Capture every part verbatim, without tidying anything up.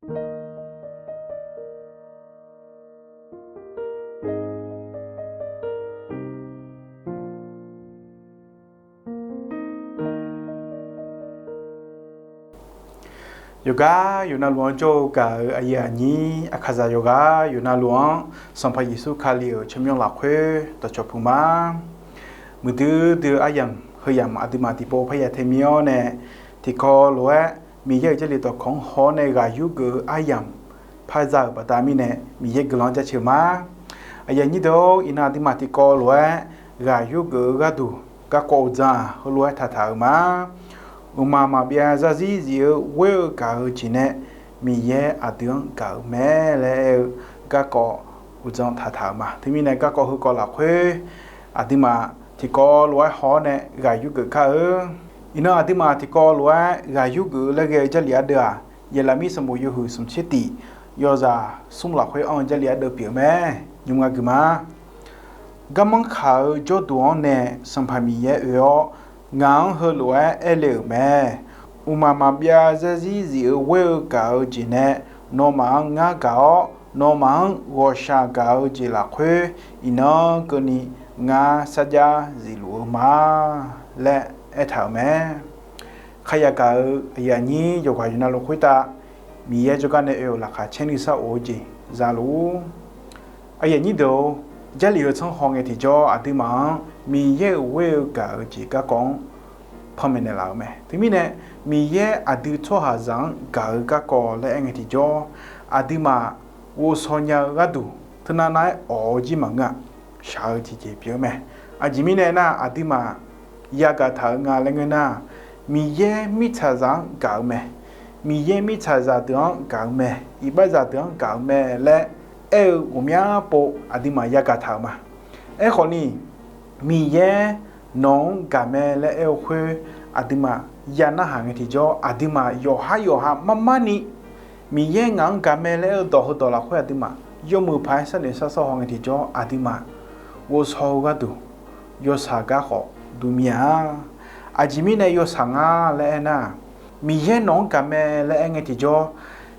Yawqgar yawqnavluf-anr jawr-eu gaq-euq aqyuif aqnyir, aqkaqzaq yawqghaq yawqnavluf-anr Sanqpaq Yeqsur Kali-euq tsawrmyanr lafkhoer dawqcawq puq ma. Muiqdui dui-eu aryamq heuyamq aqduimaf tiqpov parya tae mir-awr nae, tiqkawv lof-aer Miqyaer-euq Jarlif dawqkawq-anr haw-awr nae ghaq yurgeuf-eu aryamq par za-euq baqda mirnae, Miqyaer guiqlanq-anr jaceuq ma. Aqyuif aqnyir deuq-or, iqnan aqduimaf tiqkawv lof-aer ghaq yurgeuf-eu gharduq garkawv uqdzan-aq heulof-aer taqtaq-euq ma. Uqmaq maqbyav zarzir zif-eu ghoer-eu gaq-eu jeq nae Miqyaer aqdui-anr gaq-euq mae laer aer-eu garkawv uqdzan taqtaq-euq ma. Teumirnae garkawv heukawv lafkhoer aqduimaf tiqkawv lof-aer haw-awr nae ghaq yurgeuf kar-eu. Iqnan aqduimaf tiqkawv lof-aer ghaq yurgeuf-eu laer ghae-eu Jarlif ardeuv-aq, Yeqlaqmir sanqbof yawhuiq smq tser tif yawzaq smr lafkhoer anr-eu Jarlif ardeuv pyeuf-eu mae. Nymr nga guiq ma. Garmanr kaq-eu jawrduq-anr nae Sanqpaq Miqyaer oe-awr, ngaq-anr heulof-aer aerle-euq mae. Uqmaq maqbyav zarzir zif-eu ghoer-eu gaq-eu jeq nae nawmaf-anr ngar gaq-awr, nawmaf-anr ghawqshaq gaq-eu jeq lafkhoer iqnan keuvni ngar sarjax zifluf-eu ma laer aertaq-euq mae. Kharya gaq-eu aqyuif aqnyir yawqghaq yawqnavluf khoertav Miqyaer jawrgar nae oe-euq laqkhaq caer nuisar of-eu jeq za luf-ur. Aqyuif aqnyir deuq-or, Jarlif heu tsanr hawngae tiqjawr aqduimaf-anr Miqyaer-euq ghoer-eu gaq-eu jeq garkawv-anr panmaeq naeqlaf-euq mae. Teumirnae, Miqyaer aqdui tsawrhaqzaq-anr gaq-eu garkawv laer aer ngae tiqjawr, aqduimaf ghovshaw nya-eu gharduq teunav nav-aer awq-eu jir maqngeur-aq, shaq-eu tiqjeq pyeuf-eu mae. Aqjeq mirnae aernar, aqduimaf yagaq taq-eu nga laer ngeur nar, Miqyaer mirtsaqzaq-anr gaq-eu mae. Miqyaer mirtsaqzaq deuq-anr gaq-eu mae, iqbaxzaq deuq-anr gaq-eu mae laer aer-eu ghawqmya pov aqduimaf yagaq taq-euq ma. Aerkhawf ni, Miqyaer nawq-anr gaq mae laer aer-eu khoer, aqduimaf ya narhaq ngae tiqjawr, aqduimaf yawqhar yawqha marmar ni Miqyaer ngaq-anr gaq mae laer aer-eu dawq heudawq lafkhoer aqduimaf yawmuiq paq-aer sharnoeq shar sawr haw ngae tiqjawr, aqduimaf ghovshaw-eu gharduq yawshaq gar khawf dur mir-a. Aqjeq mirnae yawshaq nga laer aernar, Miqyaer nawq-anr gaq mae laer aer ngae tiqjawr,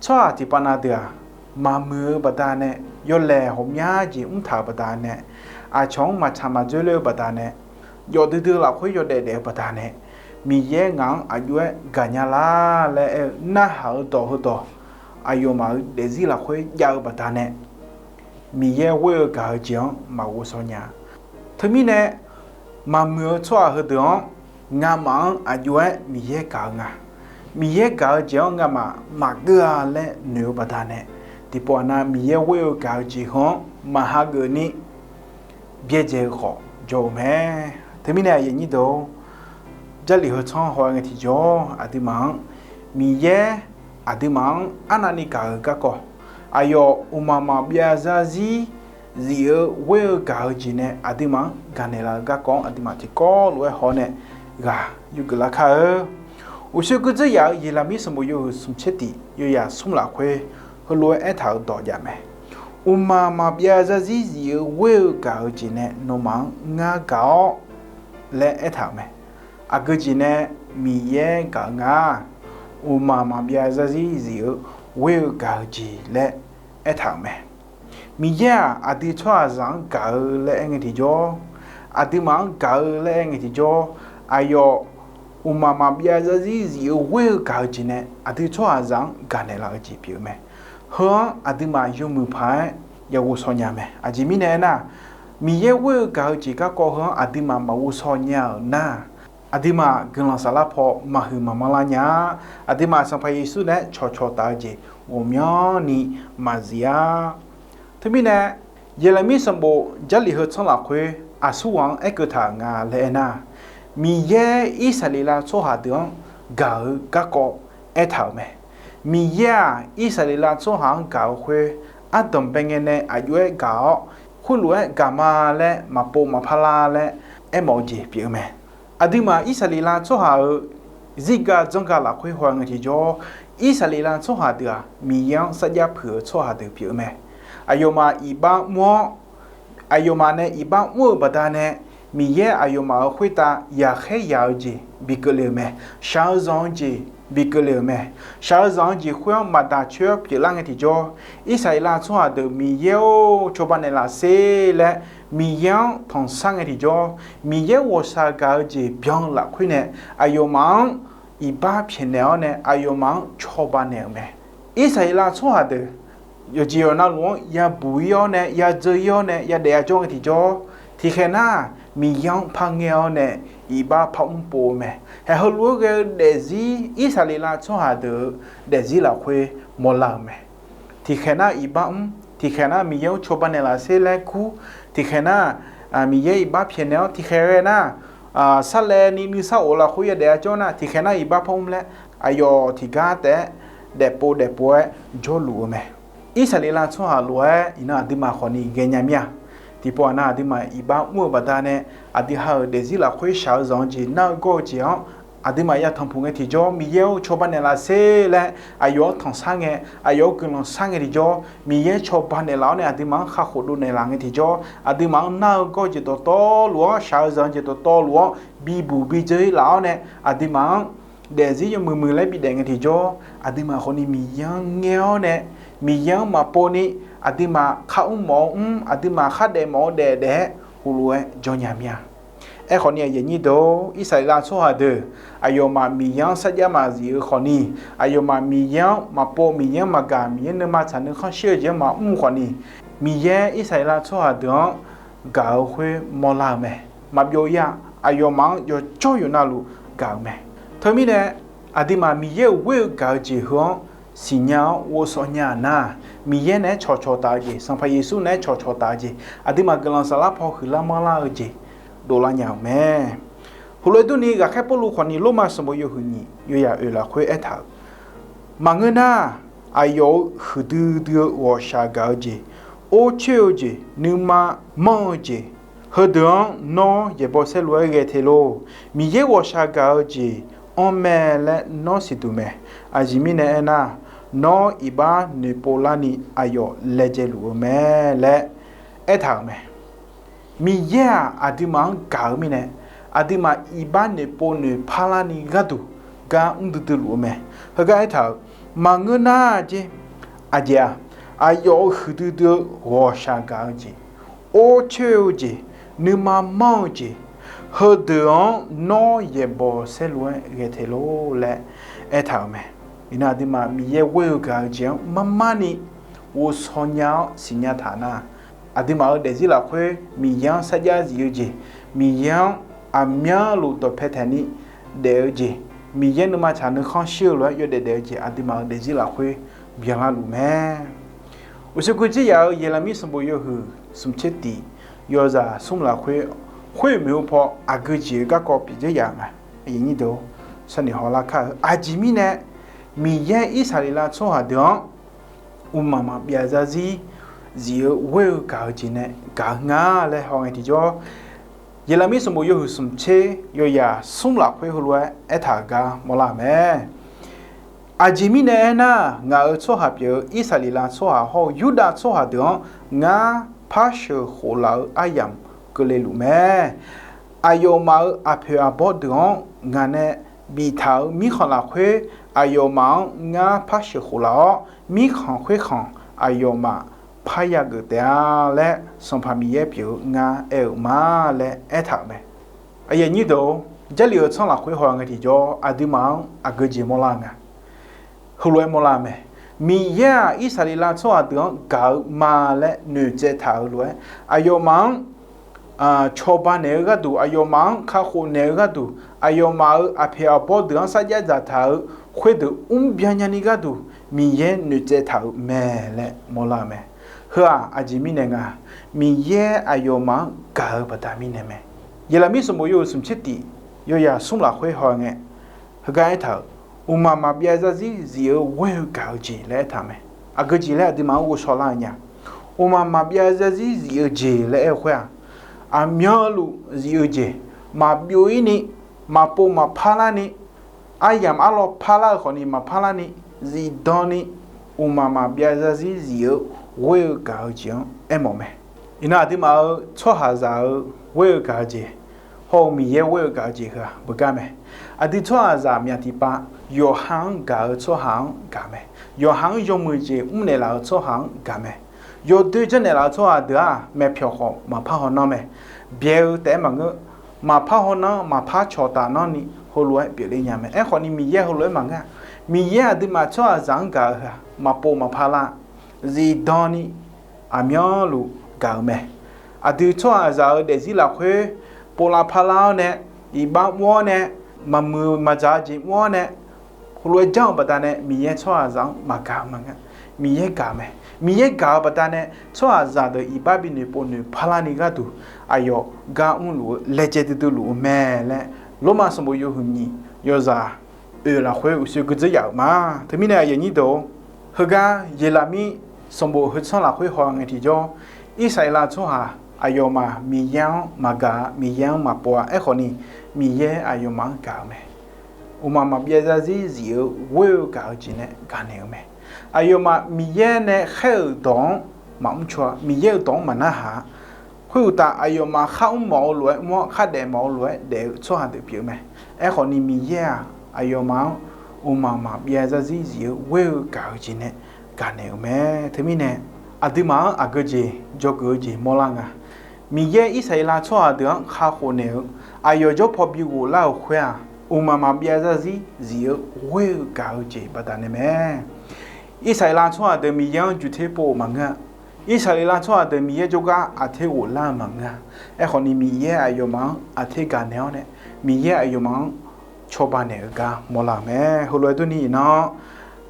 tsawrhaq tiqpav nav deuq-aq, maqmuiq-eu baqdanae, yawlaeq ghawqmya jeq mrtaq-euq baqdanae, aqcawq-anr maqtsaq maqdzoer ler-eu baqdanae, yawf duidui lafkhoer yawdaef daef-eu baqdanae, Miqyaer ngaq-anr aqjox-aer gaqnya lar laer aer-eu narhaq-eu dawq heudawq, aqyawfmaf-euq daefzir lafkhoer jav-eu baqdanae, Miqyaer ghoer-eu gaq-eu jeq-anr maqghovshaw nya-a. Teumirnae, maqmuiq-eu tsawrhaq heudeuq-anr ngamaf-anr aqjox-aer Miqyaer gaq-eu nga. Miqyaer gaq-eu jeq-anr ngamaf maqgeur-a laer noeq-eu baqdanae, tiqpov aqnav Miqyaer ghoer-eu gaq-eu jeq heu-anr maqhageuf ni byaerdzae-eu khawf jawr-eu mae. Teumirnae aqyuif aqnyir deuq-or, Jarlif heu tsanr haw-aer ngae tiqjawr, aqduimaf-anr Miqyaer aqduimaf-anr arnavni gaq-eu garkawv, aqyawf uqmaq maqbyav zarzir zif-eu ghoer-eu gaq-eu jeq nae aqduimaf-anr gaqnaeq laf-eu garkawv-anr aqduimaf tiqkawv lof-aer haw nae ghaq yurgeuf lar kar-eu. Uqshoe gurdzeur yaf-euq Yeqlaqmir sanqbof yawhuiq smq tser tif yawzaq smr lafkhoer heulof-aer aertaq-euq dawq jav mae. Uqmaq maqbyav zarzir zif-eu ghoer-eu gaq-eu jeq nae nawmaf-anr ngar gaq-awr laer aertaq-euq mae. Aqgeu jeq nae Miqyaer gaq-eu nga. Uqmaq maqbyav zarzir zif-eu ghoer-eu gaq-eu jeq laer aertaq-euq mae. Miqyaer-aq, aqdui tsawrhaqzaq-anr gaq-eu laer aer ngae tiqjawr, aqduimaf-anr gaq-eu laer aer ngae tiqjawr, aqyawf uqmaq maqbyav zarzir zif-eu ghoer-eu gaq-eu jeq nae aqdui tsawrhaqzaq-anr gaqnaeq laf-eu jeq pyeuf-eu mae. Heu-anr aqduimaf yawmuiq paq-aer yaghovshaw nya mae. Aqjeq mirnae aernar, Miqyaer ghoer-eu gaq-eu jeq garkawv heu-anr aqduimaf maqghovshaw nya-euq nar, aqduimaf guiqlanq saflar paw maqhuiq maqmanr lar nya-a. Aqduimaf Sanqpaq Yeqsur naeq-aer cawqcawq taf-eu jeq ghawqmyanrni maqzif-a. Teumirnae, Yeqlaqmir sanqbof Jarlif heu tsanr lafkhoer aqsurghaq-anr aerkeuv taq-euq nga laer aernar, Miqyaer Irsaqleqlav tsawrhaq deuq-anr gaq-eu garkawv aertaq-euq mae. Miqyaer-aq, Irsaqleqlav tsawrhaq-anr gaq-eu khoer, ardanqbae ngae nae aqjox-aer gaq-awr, khoerlof-aer gaq ma laer maqpov maqpar lar laer aermawf-eu jeq pyeuf-eu mae. Aqduimaf Irsaqleqlav tsawrhaq-euq zirga janrga lafkhoer haw ngae tiqjawr, Irsaqleqlav tsawrhaq deuq-aq, Miqyaer-anr sarjax puiq-eu tsawrhaq deuq pyeuf-eu mae. Aqyawfmaf iqbax mr-awr, aqyawfmaf nae iqbax mr-euq baqdanae, Miqyaer aqyawfmaf-euq khoertav yaqkhaer yaq-eu jeq bi keuvle-euq mae. Shaq-eu zanq-eu jeq bi keuvle-euq mae. Shaq-eu zanq-eu jeq khoer-anr maqdaq coer-awr pyeuflar ngae tiqjawr, Irsaqleqlav tsawrhaq deuq Miqyaer-or, cawba naeqlaf sher laer Miqyaer-anr tanqshar ngae tiqjawr, Miqyaer ghawqshaq gaq-eu jeq byan-eu lafkhoer nae aqyawfmaf-anr iqbax pyaeqnaeq-awr nae aqyawfmaf-anr cawba naeq-euq mae. Irsaqleqlav tsawrhaq deuq yawqjeq yawqnavluf-anr yabuq-ir-awr nae, yadzeur-ir-awr nae, yadaef yajawr ngae tiqjawr, tiqkhaeq nar, Miqyaer-anr parngae-awr nae iqbax parmr pov-eu mae. Haeq heulof-aer ghae-eu daefzir, Irsaqleqlav tsawrhaq deuq-eu daefzir lafkhoer mawrlar-euq mae. Tiqkhaeq nar iqbax mr, tiqkhaeq nar Miqyaer-anr cawba naeqlaf sher laer kur, tiqkhaeq nar Miqyaer iqbax pyaeqnaeq-awr, tiqkhaeq ghae nar sarlaevni nuisar of lafkhoer yadaef yajawr nar, tiqkhaeq nar iqbax parmr laer aqyawf tiqgar taef-aer daefpov daefpov-aer jawrluf-eu mae. Irsaqleqlav tsawrhaq lof-aer iqnan aqduimaf khawfni ghaenya mir-a. Tiqpov-aq nar, aqduimaf iqbax mr-eu baqdanae aqdui ha-euq daefzir lafkhoer shaq-eu zanq-eu jeq, nar-eu gawr-eu jeq-anr aqduimaf yatanqpuq ngae tiqjawr, Miqyaer-or, cawba naeqlaf sher laer aqyawf-anr tanqshar ngae, aqyawf-anr guiqlanq shar ngae tiqjawr, Miqyaer cawba naeqlaf-awr nae aqduimaf-anr kakhof dov naeqlaf ngae tiqjawr, aqduimaf-anr nar-eu gawr-eu jeq dawqtawvluf-anr, shaq-eu zanq-eu jeq dawqtawvluf-anr bibuq bidzeur-ir laf-awr nae aqduimaf-anr daefzir yawmuiq muiq laer bidaef ngae tiqjawr, aqduimaf khawfni Miqyaer-anr ngaer-awr nae, Miqyaer-anr maqpovni, aqduimaf kharmr mawf-eu mr, aqduimaf khardaef mawf-eu daef daef-aer heulof-aer jawrnya mir-a. Aerkhawfni aqyuif aqnyir deuq-or, Irsaqleqlav tsawrhaq deuq aqyawfmaf Miqyaer-anr sarjax maqzif-eu khawfni, aqyawfmaf Miqyaer-anr maqpov, Miqyaer-anr maqgaq, Miqyaer nuima tsaq nuikhanr shir-eu jeq-anr maqmr khawfni, Miqyaer Irsaqleqlav tsawrhaq deuq-anr gaq-eu khoer mawrlar-eu mae. Maqbyov-ir-a. Aqyawfmaf-anr yawqjawr yawqnavluf gaq-euq mae. Teumirnae aqduimaf Miqyaer-euq ghoer-eu gaq-eu jeq heu-anr siqnya-awr ghovshaw nya-aq nar, Miqyaer naeq-aer cawqcawq taf-eu jeq, Sanqpaq Yeqsur naeq-aer cawqcawq taf-eu jeq, aqduimaf guiqlanq saflar paw huiqlar manrlar-eu jeq dovlar nya-euq mae. Heulof-aer durni, ghaqkhaer Pawrluv khawfni Lormav sanqbof yawhuiq nyiq yawyaq oeq lafkhoer aertaq-euq, maqngeur nar, aqyawf-euq huiqdui dui-eu ghawqshaq gaq-eu jeq, or coer-eu jeq, nuima manr-eu jeq, heudeuq-anr nawr yaeqbawq saerlu-aer ghae te lor. Miqyaer ghawqshaq gaq-eu jeq anr mae laer nawr siqduq mae. Aqjeq mirnae aernar, nawr iqbax noeqpov larni aqyawf laejae luf-eu mae laer aertaq-euq mae. Miqyaer-aq, aqduimaf-anr gaq-eu mirnae, aqduimaf iqbax noeqpov noeqpar larni gharduq gar mr duidui luf-eu mae. Heugar aertaq-euq, maqngeur nar jer, aqjeq-aq, aqyawf-euq huiqdui dui-eu ghawqshaq gaq-eu jeq, or coer-eu jeq, nuima manr-eu jeq, heudeuq-anr nawr yaeqbawq saerlu-aer ghae te lor laer aertaq-euq mae. Iqnan aqduimaf Miqyaer ghoer-eu gaq-eu jeq-anr marmarni ghovshaw nya-awr siqnya taq nar, aqduimaf-euq daefzir lafkhoer Miqyaer-anr sarjax zif-eu jeq, Miqyaer-anr aqmyanluf dawqpae taeqni daef-eu jeq, Miqyaer nuima tsaq nuikhanr shir-eu lof-aer yawdaef daef-eu jeq aqduimaf-euq daefzir lafkhoer byanlar luf mae. Uqshoe kuv jir yaf-euq Yeqlaqmir sanqbof yawhuiq smq tser tif yawzaq smr lafkhoer, khoer-eu maeqhu paw aqgeu jeq-eu garkawv pyeuf jir yaf nga. Sharnoeq hawlar kar-eu aqjeq mirnae, Miqyaer Irsaqleqlav tsawrhaq deuq-anr mqmaq maqbyav zarzir zif-eu ghoer-eu gaq-eu jeq nae gaq-eu nga laer hawngae tiqjawr, Yeqlaqmir sanqbof yawhuiq smq tser yawyaq smr lafkhoer heulof-aer aertaq-euq gar mawrlar-euq mae. Aqjeq mirnae aernar, ngaq-euq tsawrhaq pyeuf-eu Irsaqleqlav tsawrhaq hawr-eu Yurdav tsawrhaq deuq-anr ngar par sheuq khof laf-eu aryamq keuvle luf mae. Aqyawfmaf-euq aqpoeq aqbawr deuq-anr ngaq nae biftaq-euq mirkhanq lafkhoer, aqyawfmaf-anr ngar par sheuq khof laf-awr, mirkhanq khoerkhanq aqyawfmaf parya geuf taef-a laer, Sanqpaq Miqyaer pyeuf-eu ngar aer-euq ma laer aertaq-euq mae. Aqyuif aqnyir deuq-or, Jarlif-eu tsanr lafkhoer hawngae tiqjawr, aqduimaf-anr aqgeu jeq mawrlar-eu nga. Heulof-aer mawrlar-eu mae. Miqyaer-aq, Irsaqleqlav tsawrhaq deuq-anr gaq-eu ma laer noeqtsaev taq-euq lof-aer, aqyawfmaf-anr cawba naeq-eu gharduq, aqyawfmaf-anr kakhof naeq-eu gharduq, aqyawfmaf-euq aqpoeq aqbawr deuq-anr sarjax dzaqtaq-euq khoerdeuq mrbyan nyani gharduq, Miqyaer noeqtsaev taq-euq mae laer mawrlar-eu mae. Heu-aq, aqjeq mirnae nga, Miqyaer aqyawfmaf-anr gaq-eu baqda mirnae mae. Yeqlaqmir sanqbof yawhuiq smq tser tif yawyaq smr lafkhoer hawngae, heugar aertaq-euq, mqmaq maqbyav zarzir zif-eu ghoer-eu gaq-eu jeq laer aertaq-eu mae. Aqgeu jeq laer aqduimaf-anr ghovshaw lar-eu nya. Mqmaq maqbyav zarzir zif-eu jeq laer aer-eu khoer-aq, aqmyanluf zif-eu jeq, maqbyov-ir ni, maqpov maqpar larni, aryamq arlawr parlar-eu khawfni maqpar larni, zifdan ni, mqmaq maqbyav zarzir zif-eu ghoer-eu gaq-eu jeq-anr aermawf mae. Iqnan aqduimaf-euq tsawrhaqzaq-euq ghoer-eu gaq-eu jeq, Hawr-eu Miqyaer ghoer-eu gaq-eu jeq heu-aq beugar mae. Aqdui tsawrhaqzaq myaq tiqpav yawqha-anr gaq-eu tsawrhaq-anr gaq mae. Yawqha-anr yawmuiq jeq mrnaeq laf-eu tsawrhaq-anr gaq mae. Yawdoer janrnaeq laf-eu tsawrhaq deuq-aq, maeqpyawq khawf maqpar hawnar mae. Byae-eu taef-aer maqngeur. Maqpar hawnar, maqpar cawqtaf nanrni heulof-aer pyeufler nya mae. Aerkhawfni Miqyaer heulof-aer maqngeur-a. Miqyaer aqduimaf tsawrhaqzaq-anr gaq-eu heu-aq, maqpov maqpar lar, zifdan ni aqmyanluf gaq-eu mae. Aqdui tsawrhaqzaq-euq daefzir lafkhoer povlav parlar-awr nae, iqbax mr-awr nae, maqmuiq maqdzaq-eu jeq mr-awr nae, heulof-aer janr-eu baqdanae Miqyaer tsawrhaqzaq-anr maqgaq-eu maqngeur. Miqyaer gaq mae. Miqyaer gaq-eu baqdanae tsawrhaqzaq deuq iqbax binoeq povnoeq parlarni gharduq aqyawf gar mrluf-eu laejae duidui luf-eu mae laer, Lormav sanqbof yawhuiq nyiq yawzaq oeq lafkhoer uqshoe guirzeur yaf-euq ma. Teumirnae aqyuif aqnyir deuq-or, heugar Yeqlaqmir sanqbof heu tsanr lafkhoer haw ngae tiqjawr, Irsaqleqlav tsawrhaq aqyawfmaf Miqyaer-anr maqgaq-a, Miqyaer-anr maqpov-a. Aerkhawfni Miqyaer aqyawfmaf-anr gaq-eu mae. Uqmaq maqbyav zarzir zif-eu ghoer-eu gaq-eu jeq nae gaqnaeq-eu mae. Aqyawfmaf Miqyaer nae khaer-euq dawq-anr maqmr caw-a, Miqyaer-euq dawq-anr maqnarhaq-a. Khoeruqtaf, aqyawfmaf kharmr mawf-eu lof-aer mr-awr, khardaef mawf-eu lof-aer daef-eu tsawrhaq deuq pyeuf-eu mae. Aerkhawfni Miqyaer-aq, aqyawfmaf-anr uqmaq maqbyav zarzir zif-eu ghoer-eu gaq-eu jeq nae gaqnaeq-euq mae. Teumirnae aqduimaf-anr aqgeu jeq dzawgeuf-eu jeq mawrlar nga. Miqyaer Irsaqleqlav tsawrhaq deuq-anr kakhof naeq-eu aqyawf jawr paw bi ghoflar-euq khoer-aq, uqmaq maqbyav zarzir zif-eu ghoer-eu gaq-eu jeq baqdanae mae. Irsaqleqlav tsawrhaq deuq Miqyaer-anr juq ter pov-euq maqngeur-a. Irsaqleqlav tsawrhaq deuq Miqyaer jawrgar aqter ghoflar-eu maqngeur-a. Aerkhawfni Miqyaer aqyawfmaf-anr aqter gaqnaeq-awr nae, Miqyaer aqyawfmaf-anr cawba naeq-eu gar mawrlar-euq mae. Heulof-aer durni iqnan-anr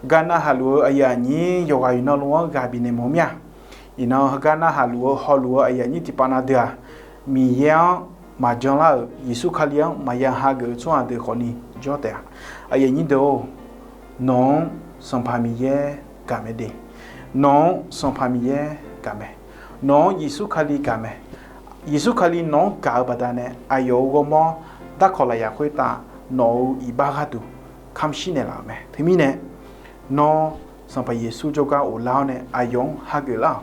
gar narhaq luf-eu aqyuif aqnyir yawqghaq yawqnavluf-anr ghaq bifnaeq mawf-eu mir-a. Iqnan heugar narhaq luf-eu hawluf-eu aqyuif aqnyir tiqpav na deuq-aq, Miqyaer-anr maqjan lar-euq, Yeqsur Kali-anr maqya hageuf-eu tsawrhaq deuq khawfni jawr taef-a. Aqyuif aqnyir deuq-or, nawq-anr Sanqpaq Miqyaer gaq mae de. Nawq-anr Sanqpaq Miqyaer gaq mae. Nawq-anr Yeqsur Kali gaq mae. Yeqsur Kali nawq-anr gaq-eu baqdanae aqyawf-euq ghawrmawr darkawq lafyaq khoertav nawq-euq iqbax gharduq kamq shir naeqlaf-euq mae. Teumirnae nawr Sanqpaq Yeqsur jawrgar ghoflar-awr nae aqyawf-anr hageuf lar-awq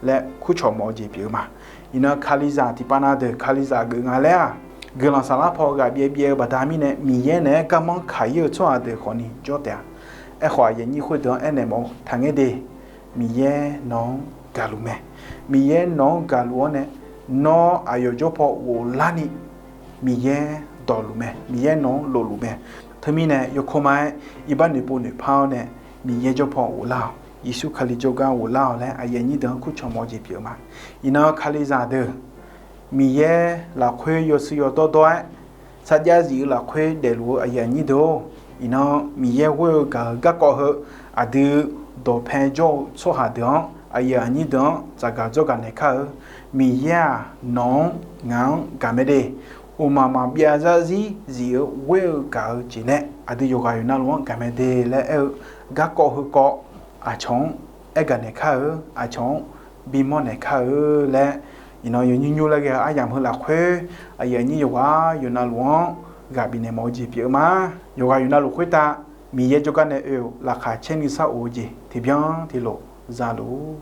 laer kurcawq mawf-eu jeq pyeuf-eu ma. Iqnan Kalizaq tiqpav na deuq Kalizaq geuf nga laer-aq, guiqlanq saflar paw ghaq byaev byaev-eu baqda mirnae Miqyaer naeq-aer garmanr kaq-ir-eu tsawrhaq deuq khawfni jawr taef-a. Aerkhawf aqyuif aqnyir khoerdeuq-anr aernaeq mawf-eu taqngaer de. Miqyaer nawq-anr gaqluf mae. Miqyaer nawq-anr gaqluf-awr nae nawr aqyawf jawr paw ghoflarni Miqyaer dawqluf mae. Miqyaer nawq-anr lofluf mae. Teumirnae yawkawr ma-aer iqbax noeqpov noeqpar-awr nae Miqyaer jawr paw ghoflar-awq, Yeqsur Kali jawrgar ghoflar-awq laer aqyuif aqnyir deuq-anr kurcawq mawf-eu jeq pyeuf-eu ma. Iqnan Kalizaq deuq Miqyaer lafkhoer yawshuif yawdawr dawr-aer sarjax zif-eu lafkhoer daefluf-eu aqyuif aqnyir deuq-or, iqnan Miqyaer ghoer-eu gaq-eu garkawv heu aqdui dawqpae jawr-eu tsawrhaq deuq-anr aqyuif aqnyir deuq-anr tsafgaq dzawrgaq naeq kar-eu. Miqyaer-aq nawq-anr ngaq-anr gaq mae de. Uqmaq maqbyav zarzir zif-eu ghoer-eu gaq-eu jeq nae aqdui yawqghaq yawqnavluf-anr gaq mae de laer aer-eu garkawv heukawv aqcawq-anr aergaq naeq kar-eu, aqcawq-anr bimawr naeq kar-eu laer, iqnan yawnymr nymr laer ghae-eu aryamq heu lafkhoer aqyuif aqnyir yawqghaq yawqnavluf-anr ghaq bifnaeq mawf-eu jeq pyeuf-eu ma. Yawqghaq yawqnavluf khoertav Miqyaer jawrgar nae oe-euq laqkhaq caer nuisar of-eu jeq tiqbyan tiqlof za luf-ur.